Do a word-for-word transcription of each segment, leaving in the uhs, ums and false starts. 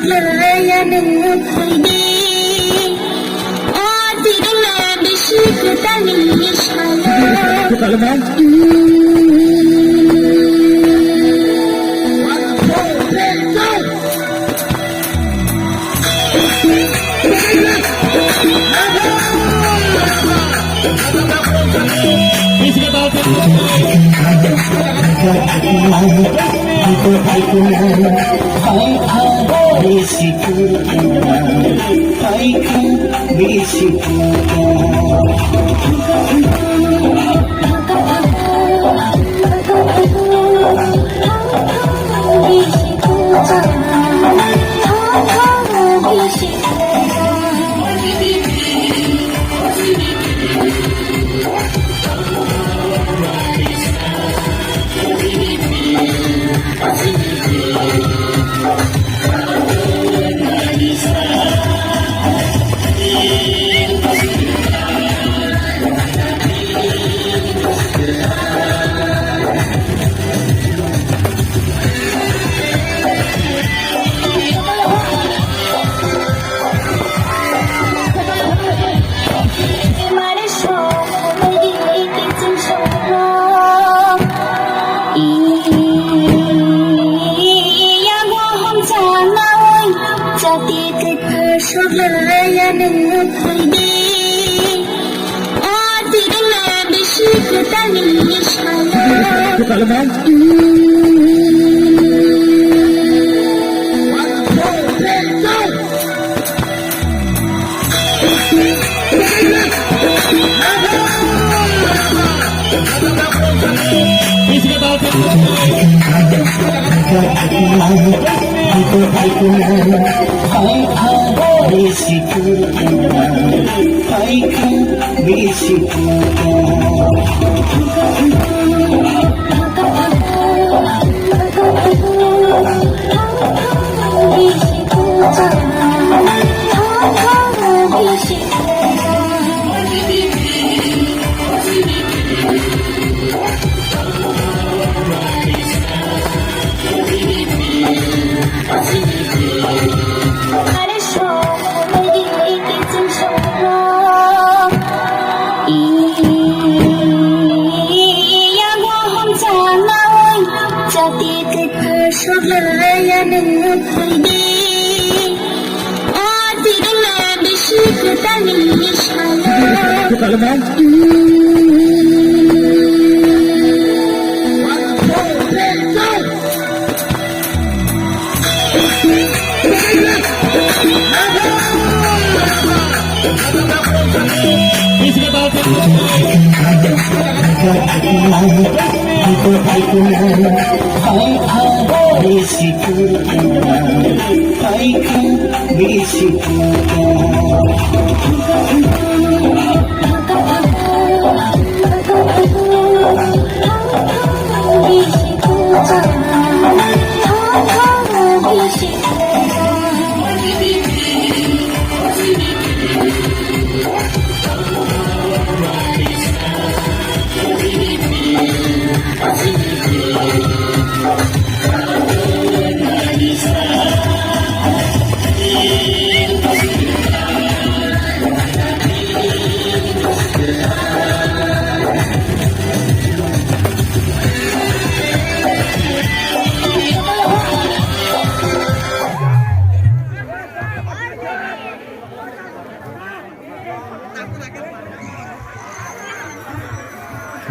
Laya nung phaidi, o tirila bisi kwtalni salo.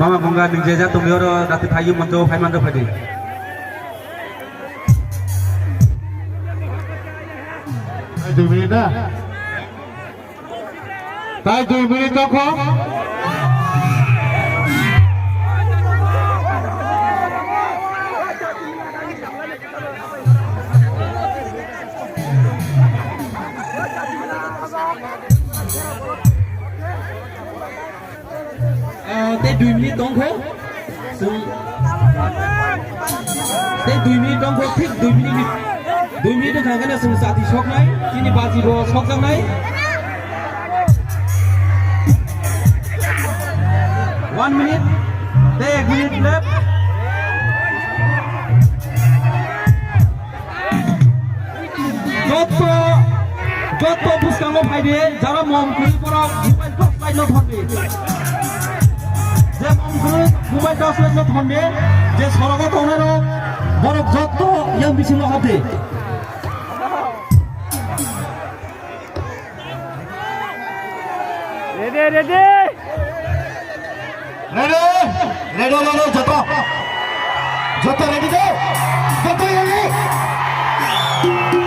Mama bunga nung jeja tongwi oro dati phayu monto phai manto phadi. Dui minute na. Tai dui minute tongkho. Ah, tei dui minute tongkho. Chwng tei dui minute tongkho, thik dui minute ni, dui minute wngkha hwnkheno chwng chati soknai, chini baji bo sokjaknai. One minute, tei ek minute left. Joto Joto bwskango phaidi, jara mom kwrwi borok mobile torch light no thonde. Je mom kwrwi mobile torch light no thonde, je sorogo tongnai rok, borok joto yang bisingo habde. Ready, ready. Ready? Ready, ready, joto. Joto ready de? Joto ready?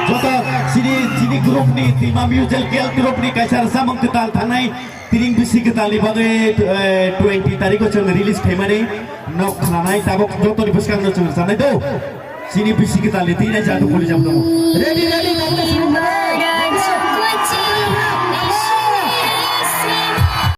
Joto sini, sini group ni, Tima Music Girl group ni kaisa rwchapmung kwtal thangnai. Tiring bisi kwtal ni bagwi, eh, twenty tarikh o chwng release khaimani nok khnanai, tabuk joto ni bwskango chwng rwchanai do. Sini bisi kwtal ni tini jadu poli jam tongo. Ready, ready, tabuk sini